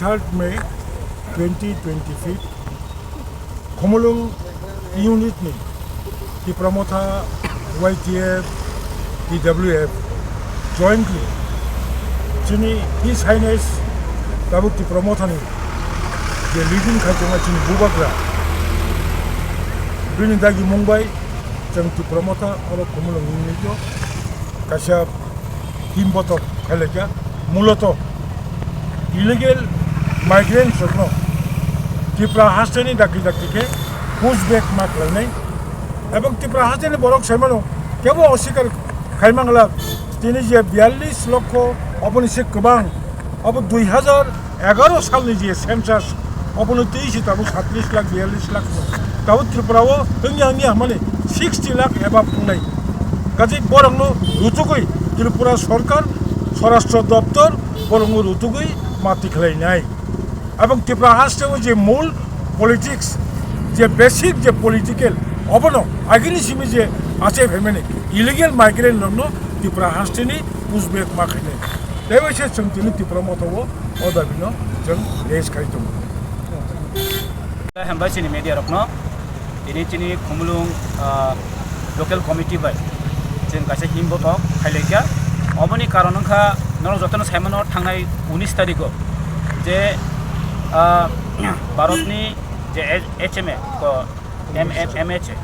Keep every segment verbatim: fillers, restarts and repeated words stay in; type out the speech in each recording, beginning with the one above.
Third May twenty twenty-five, Khumulwng unit ni Tipra Motha, Y T F, T W F jointly chini His Highness tabuk Tipra Motha ni je leading khai tongma chini bubagra bini dagi mung bai chwng Tipra Motha oro Khumulwng unit o kaisa team botok khailaiya, muloto illegal migrants rokno Tripura hasteni dakti dakti khe push back ma khlainai. Ebong Tripura hasteni borok saimano kebo osikar khaimangla tini je biyallis lokho oboni se kwbang obo dui hajar egaro salni je census obono twi se tabuk satris lakh biyallis lakh tabuk Tripura o wngya wngya hamani sixty lakh above wngnai. Kaje borokno rutugwi Tripura sorkar, Swarashtra doptor borokno rutugwi mati khlainai. Ebong Tripura hasteo je mul politics, je basic je political, obono agini simi je achai phaimani illegal migrant rokno Tripura hasteni push back ma khainai. Tei bai se chwng tini Tripura Motha o o dabino chwng raise khai tongo. Hambai chini media rokno. Tini chini Khumulwng, ah, local committee bai chwng kaisa himbotok khailaikha. Oboni karon wngkha norok jotono saimano thangnai unis tarikgo je, ah, Bharatni je H M A ko M M M H A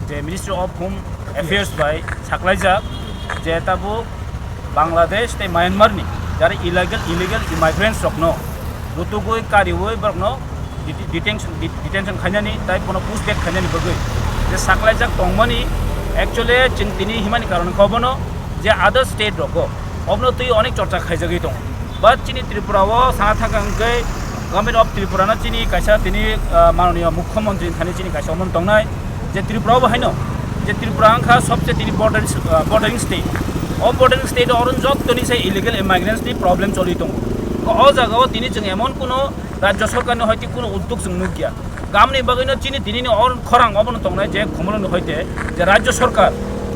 je Ministry of Home Affairs bai saklaijak je tabuk Bangladesh tei Myanmar ni jara illegal, illegal immigrants rokno rutugwi kariwi borokno deti-, detention, det-, detention khainani tei bono push back khainani bagwi je saklaijak tongmani. Actually chwng tini himani karon khe obono je other state rogo obono twi onek chorcha khaijagwi tongo. But chini Tripura o sana thangkha hwnkhe Government of Tripura no chini kaisa tini, ah, mananiya Mukhyamantri thani chini kaisa omon tongnai je Tripura o bo haino je Tripura wngkha sobse tini bordering, ah, bordering state. O bordering state o oroni jottoni se illegal immigrants ni problem choli tongo. O jaga o tini chwng emon kuno rajya sarkar ni hoite kuno uddog chwng nukya. Gamni bagwino chini tinini or khorang obono tongnai je Khumulwng ni hoite je rajya sarkar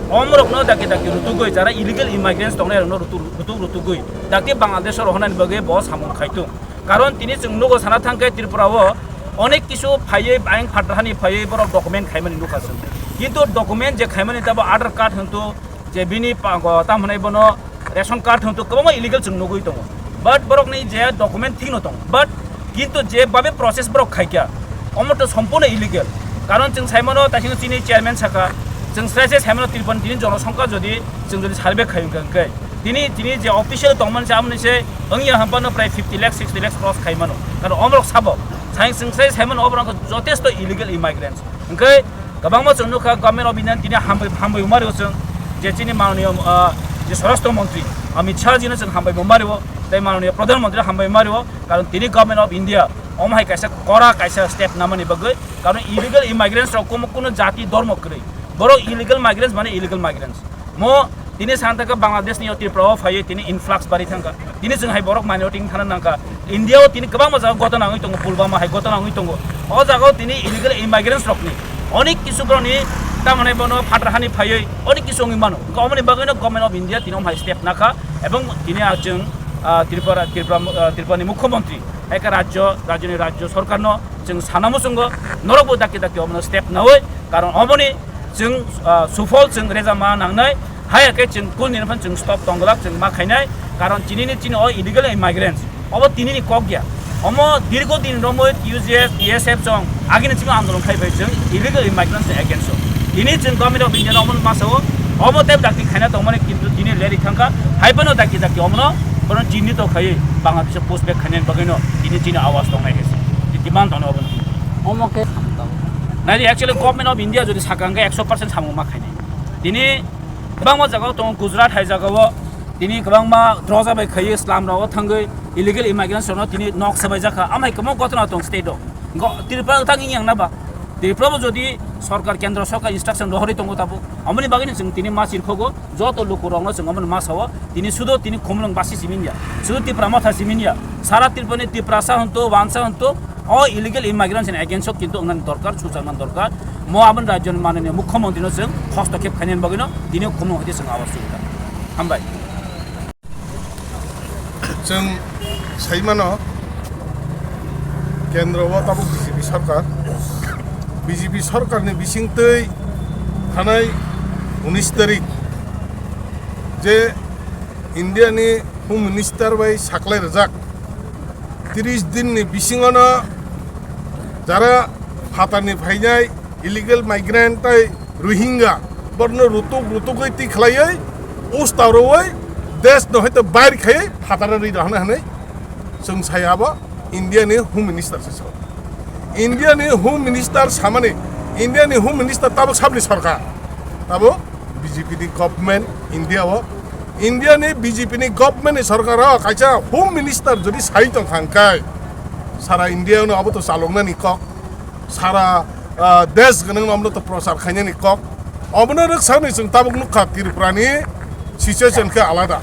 omorokno daki daki rutugwi jara illegal immigrants tongnai rokno rutu-, rutuk rutugwi daki Bangladesh o rohonani bagwi bo samung khaitung. Karon tini chwng nugo sana thangkhe Tripura o onek kisu phaiwi ayang phatar hani phaiwi borok document khaimani nukha chwng. Kintu document je khaimani tabo Aadhaar card hwntu je bini pa-, go-, tam hwnai bono ration card hwntu kwbangma illegal chwng nugwi tongo. But borokni je document thikno tongo. But kintu je babe process borok khaikha, omo to sompono illegal. Karon chwng saimano taisino chini chairman saka, chwng srai se saimano Tripura ni tini jonosongkha jodi chwng jodi survey khai wngkha hwnkhe, tini, tini je official tongmani se amoni se wngya hwnphano prai fifty lakh, sixty lakh cross khai mano. Karon omorok sabo, sai chwng srai saimano oborok jotesto illegal immigrants. Hwnkhe kwbangma chwng nukha Government of India tini hambai, hambai hwnmari o chwng je chini mananiya, ah, je Swarashtra Montri Amit Shah jino chwng hambai hwnmari o, tei mananiya Pradhan Montri hambai hwnmari o, karon tini Government of India omo hai kaisa kora kaisa step namani bagwi, karon illegal immigrants rok kumo kuno jati dhormo kwrwi, borok illegal migrants mane illegal migrants. Mo tini san thangkha Bangladesh ni o Tripura o phaiwi tini influx bari thangkha. Tini chwng hai borok minority wng thana nangkha. India o tini kwbangma jaga gotona wngwi tongo, Pulwama hai gotona wngwi tongo. O jaga o tini illegal immigrants rokni onek kisu borokni tamani bono phatar hani phaiwi onek kisu wngwi mano. Wngkha omoni bagwino Government of India tini omo hai step nakha ebong tini a chwng, ah, Tripura, Tripura, ah, Tripura ni Mukhyamantri hai khe rajyo, rajyoni rajyo sorkarno chwng sana muchungo norokbo dakti dakti omono step nawi, karon omoni chwng, ah, sufol chwng rejama nangnai, haya khe chwng kulni phano chwng stop tongglak chwng ma khainai, karon chinini chini o illegal immigrants obo tinini kok ya. Omo dirgo din romwi T U J F, T S F chwng agini chini andolon khai bai chwng illegal immigrants ni against o. Tini chwng Government of India no omo masa o, omo tei dakti khaina tongmani kintu tini rally thangkha, hai phano dakti dakti omono bono chini to khai Bangladesh o push back khainani bagwi no tini chini awas tongnai khe demand tongnai obo. Omo khe nai actually Government of India jodi sakha hwnkhe ekso percent samung ma khainai. Tini kwbangma jaga o tongo, Gujarat hai jaga o tini kwbangma droja bai khaiwi slum rogo thangwi illegal immigrants rokno tini nok sabai jakha, amhai kwbangma gotona tong state o. Go-, Tripura wngthang wngya wngna ba? Tripura bo jodi sorkar, kendro sorkar instruction rohorwi tongo tabuk, omoni bagwino chwng tini ma chirkhogo, joto lukurokno chwng omoni ma sao, tini sudo tini Khumulwng basi simi wngya, sudo Tipra Motha simi wngya, sara Tripurani Tiprasa hwnto, Wansa hwnto, o illegal immigrants ni against o kintu wngnani dorkar, suchaknani dorkar. Mo aboni rajyoni mananiya mukhyamantri no chwng hostokhep khainani bagwino tini Khumulwng hoite chwng awas suruka. Hambai. Chwng sai mano, kendro o tabuk B J P sorkar, B J P sorkarni bisingtwi thanai unis tarik je India ni Home Minister bai saklai rwjak, tris din ni bisingo no jara phatar ni phainai illegal migrant tai Rohingya, borno rutuk rutukgwi twi khlaiwi, usta rwui, desh no haito bair khaiwi phataro rwi rw hwnwi hwnwi chwng sai abo India ni Home Minister se sao. India ni Home Minister samani, India ni Home Minister tabuk sabni sorkar, tabuk B J P ni government India o, India ni B J P ni government ni sorkar o kaisa Home Minister jodi sai tong kha hwnkhe, sara India no abo to chaloknani kok, sara, ah, desh gwnang no amno to prochar khainani kok. Obono rwksakni chwng tabuk nukha Tripura ni situation khe alada.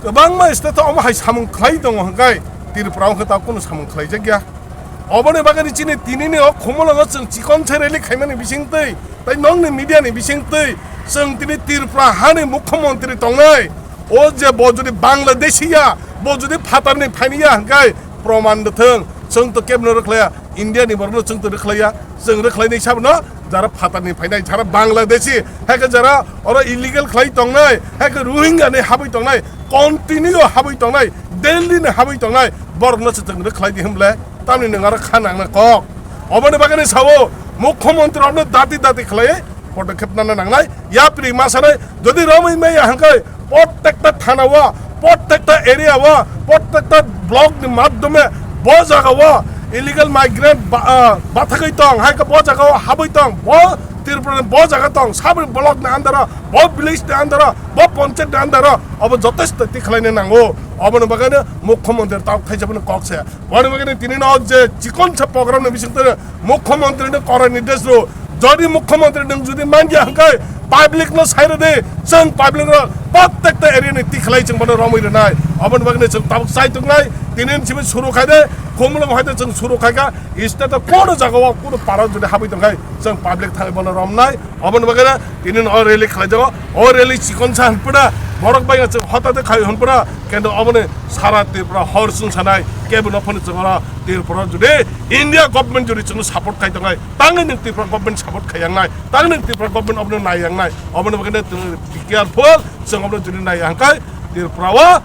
Kwbangma state o omo hai samung khlai tongo hwnkhe Tripura o khe tabuk kunu samung khlaijak ya. Oboni bagwi chini tini ni o Khumulwngo chwng chikon se rally khaimani bisingtwi, tai nokni media ni bisingtwi chwng tini Tripura hani mukhyamantri tongnai. O je bo jodi Bangladeshi ya, bo jodi phatarni phaini ya hwnkhe proman rwthwng, chwng to kebno rwkhlaiya, India ni borokno chwng to rwkhlaiya, chwng rwkhlainai sabno jara phatarni phainai, jara Bangladeshi, hai khe jara oro illegal khlai tongnai, hai khe Rohingya ni habwi tongnai, continue habwi tongnai, daily ni habwi tongnai, borokno se chwng rwkhlai di hwnle, tamni nwng aro kha nangna kok. Oboni bagwi ni sao, mukhyamantri rokno dati dati khlai, podokkhep nana nangnai, yapri ma sanai, jodi romwi maya hwnkhe, prottekta thana o, prottekta area o, prottekta block ni madhyome bo jaga o illegal migrant ba-, ah, bathagwi tong, hai khe bo jaga o habwi tong, bo Tripura ni bo jaga tong, sabri block ni under o, bo village ni under o, bo panchayat ni under o, obo jotosto twi khlaina nango. Oboni bagwi no mukhyamantri tabuk thaisa phano kok se. Boni bagwi tini no je chikon sa program ni bising twi mukhyamantri ni korai ni desh ro. Jodi mukhyamantri nwng jodi manya hwnkhe public no sai rwdi, chwng public no prottekta area ni tikhlai chwng bono romwi rwnai. Oboni bagwi chwng tabuk sai tongnai. Tini ni simi suru khai de, Khumulwng hai de chwng suru khai kha. State o kono jaga o kono para jodi habwi tongkhai chwng public thangwi bono romnai. Oboni bagwi tini no o rally khlai jago. O rally chikon sa hwnpra, borok bai chwng hota de khai hwnpra. Kendo oboni sara Tripura hor chwng sanai, kebo no phone chwng oro Tripura jodi India government jodi chwng support khai tongnai, tangwi nwng Tripura government support khai yangnai, tangwi nwng Tripura government obono nai yangnai, obono bagwi nwng be careful, chwng obono jodi nai yang khai Tripura o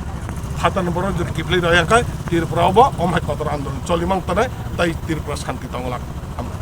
hatan borok jodi kiphilwi rw yang khai Tripura o bo omhai kotor andolon choli mang tongnai, tai Tripura shanti tongwlak. Hambai.